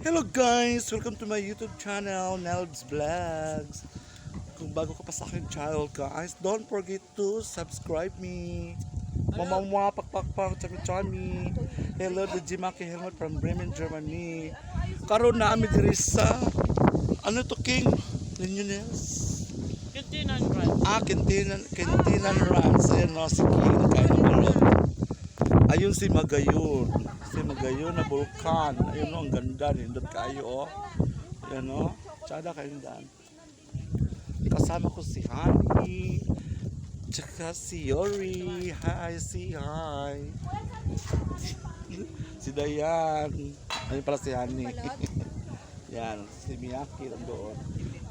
Hello guys! Welcome to my YouTube channel, Nelbs Vlogs. Kung bago ka pa sa aking channel guys, don't forget to subscribe me. Mamamwa, pakpakpak, chami chami. Hello, the Jimaki Helmet from Bremen, Germany. Karon na kami diri sa, ano to, King? Linyones? 59 brand. Ah, Kintinan, Kintinan Runs. Ayan no, si King, kain ng balot. Ayun si Magayon. Si Magayon na vulkan. Ayun no, ang ganda. Nindot kayo oh. Ayan no. Tsada kayong daan. Kasama ko si Honey. Tsaka si Yori. Hi, si hi. Si Dayan. Ayun pala si Honey. Yan, si Miyaki nandoon.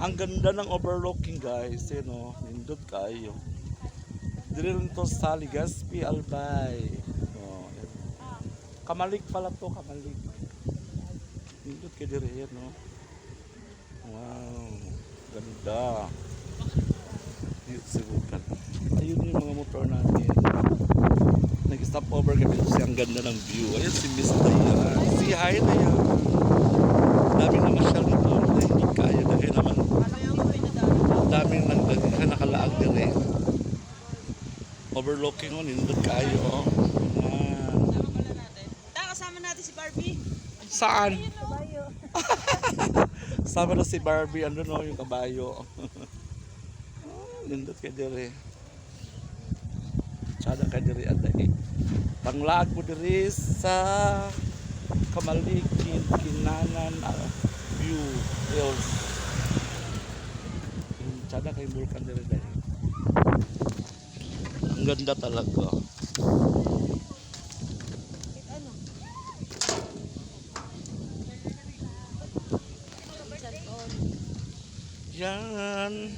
Ang ganda ng overlooking guys, you know, nindot kayo. Dire lang to sa Legazpi, Albay. Oh, yan. Kamalig pala to, kamalig. Nindot kay dire yan, no? Wow, ganda. Dito sa Vulcan. Ayun yung mga motor natin. Nag-stop over kami kasi ang ganda ng view. Ayun si Miss Dayan. Si hi Dayan. Daming namasyal dito. Hindi kaya dahil naman daming nagdaghan nakalaag dire. Overlooking on, nindot kayo. Oh. Yan. Kasama pala natin. Ta, kasama natin si Barbie. Saan? Sama na si Barbie, ano no, yung kabayo. Ah, nindot kay dire. Tsada kay dire aday. Panglaag mo dire sa Kamalikin, Kinanan, view, hills. Tsada kay Vulcan dire dahil. Ang ganda talaga. Yan.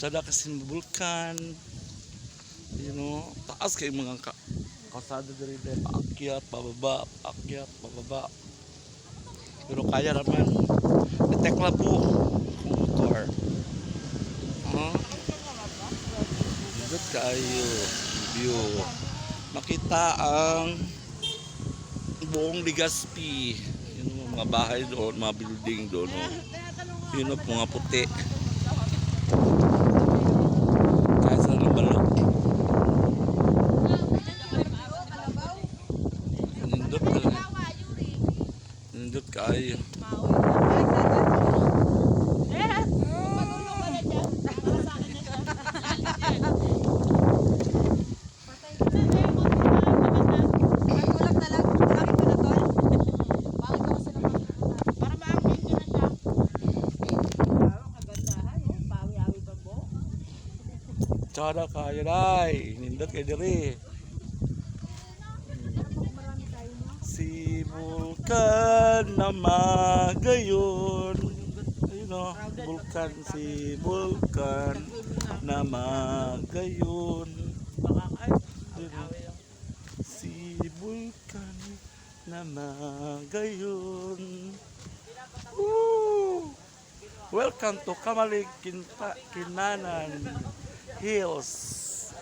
Tsada kasi vulkan. Taas kay mga kasada diri dahil paakyat, pababa, paakyat, pababa. Pero kaya naman. Itekla po ang motor. Huh? Nindot kaayo view. Makita ang buong Legazpi. Yun ang mga bahay doon, mga building doon. Oh. Yun ang mga puti. Kahit sa ng balot. Nindot ka. Nindot kaayo. Para maangkin ka na siya. Parang kagandahan, oh. Pawi-awi pa po. Tsada kayo day. Nindot kay diri. Si Vulcan na magayon. Ayun o, Vulcan. Si Vulcan na magayon. Baka ay, Ayun o. awi lang. Si Vulcan na magayon. Woo! Welcome to Kamalig Kinta, Kinanan Hills.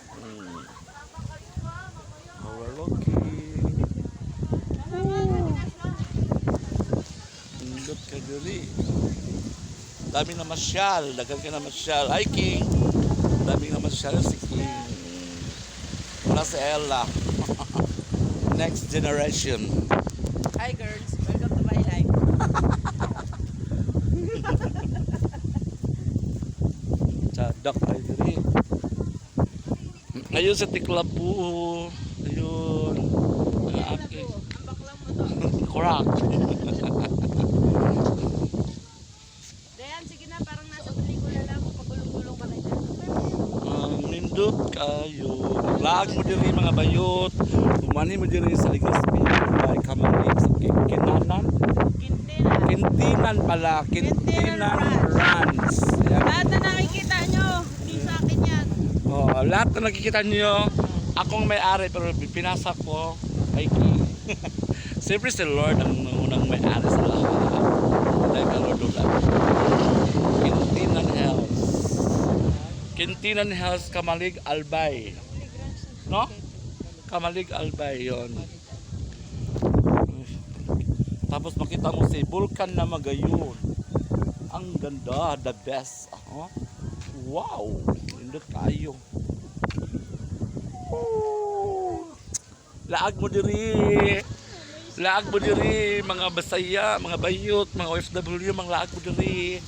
Overlooking. Woo! Indot ka diri. Dami na masyal. Dagan ka na masyal. Hi, King. Dami na masyal si King. Wala si Ella. Next generation. Hi girls, welcome to my life. Tsadak ay diri. Ayun sa Tiklabu. Ayun. Ang aking. Ang baklang mo to. Correct. Dayan, sige na, parang nasa pelikula lang. Pagulong-gulong ka na dyan. Nindot kayo. Lag mo diri mga bayot. Umani mo diri sa Legazpi. Ay Kamalig sa Kinanan. Kintina. Kintinan pala. Kintinan Runs. Yan. Lahat na nakikita nyo, hindi sa akin yan. Oh, lahat na nakikita niyo, akong may-ari pero pinasa ko kay King. Siyempre si Lord ang unang may-ari sa lahat. Dahil kay Lord ulan. Kintinan Hills. Kintinan Hills, Kamalig, Albay. No? Kamalig, Albay yon. Tapos makita mo si Bulkan na magayon. Ang ganda, the best. Ah, wow, nindot kayo. Oh. Laag mo diri. Laag mo diri, mga Bisaya, mga bayot, mga OFW, mga laag mo diri.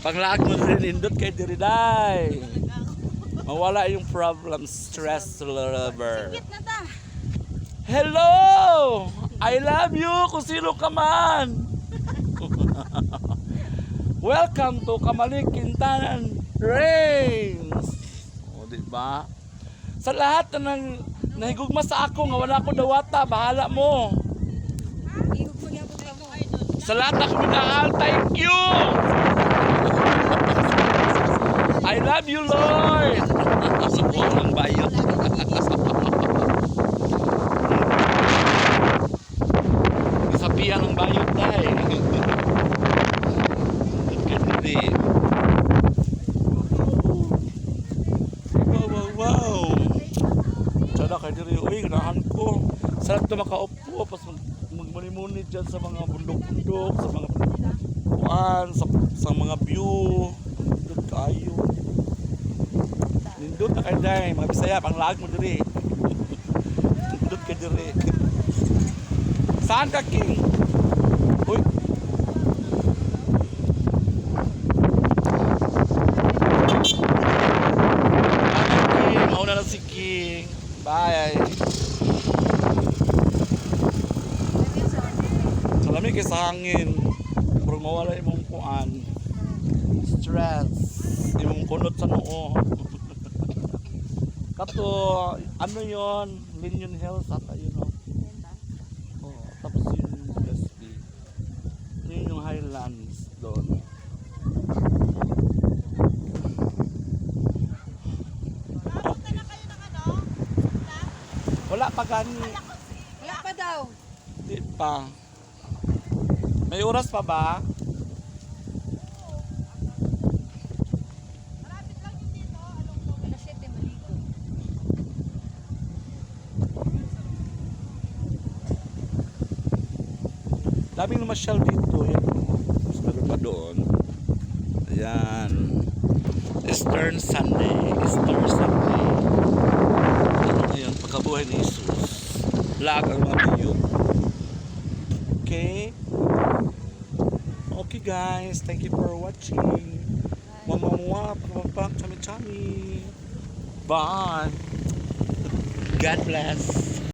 Panglaag mo diri, nindot kay diri day. Mawala yung problem, stress reliever. Singgit na ta. Hello! I love you kung sino ka man! Welcome to Camalig Quintanan Range! O, di ba? Sa lahat na nang nahigugma sa ako nga wala ko dawata, bahala mo. Ihog mo gyapon ka mo. Sa lahat na minahal, thank you! I love you, Lord! Sa buong ng bayot. Isapian ng bayot tay. Ganda. Wow. Sana kay diri uy, ganahan ko. Sarap to makaupo pas magmuni-muni dyan sa mga bundok-bundok, sa mga kuan, sa mga view. Nindot kayo. Nindot na kayo day, mga Bisaya, panglaag mo diri. Nindot ka diri. Saan ka, King? Uy. King, mauna na si King. Bye. Salami kay sa hangin. Pero mawala imong kuan. Stress. Imong kunot sa noo. Kato, ano yon? Minion Hills ata yun, oh. Oh, tapos yung Gatsby. Yun yung highlands doon. Papunta na kayo ng ano? Wala pa gani. Wala pa daw. Di pa. May oras pa ba? Malapit lang yun dito. Along the way. Alas 7 maligo. Daming lumasyal dito. Yan. Mas meron pa doon. Ayan. Eastern Sunday. Easter Sunday. Ayan, pagkabuhay ni Jesus. Lag ang mga biyo. Okay? Okay guys, thank you for watching. Mwah, mwah, chami chami. Bye. God bless.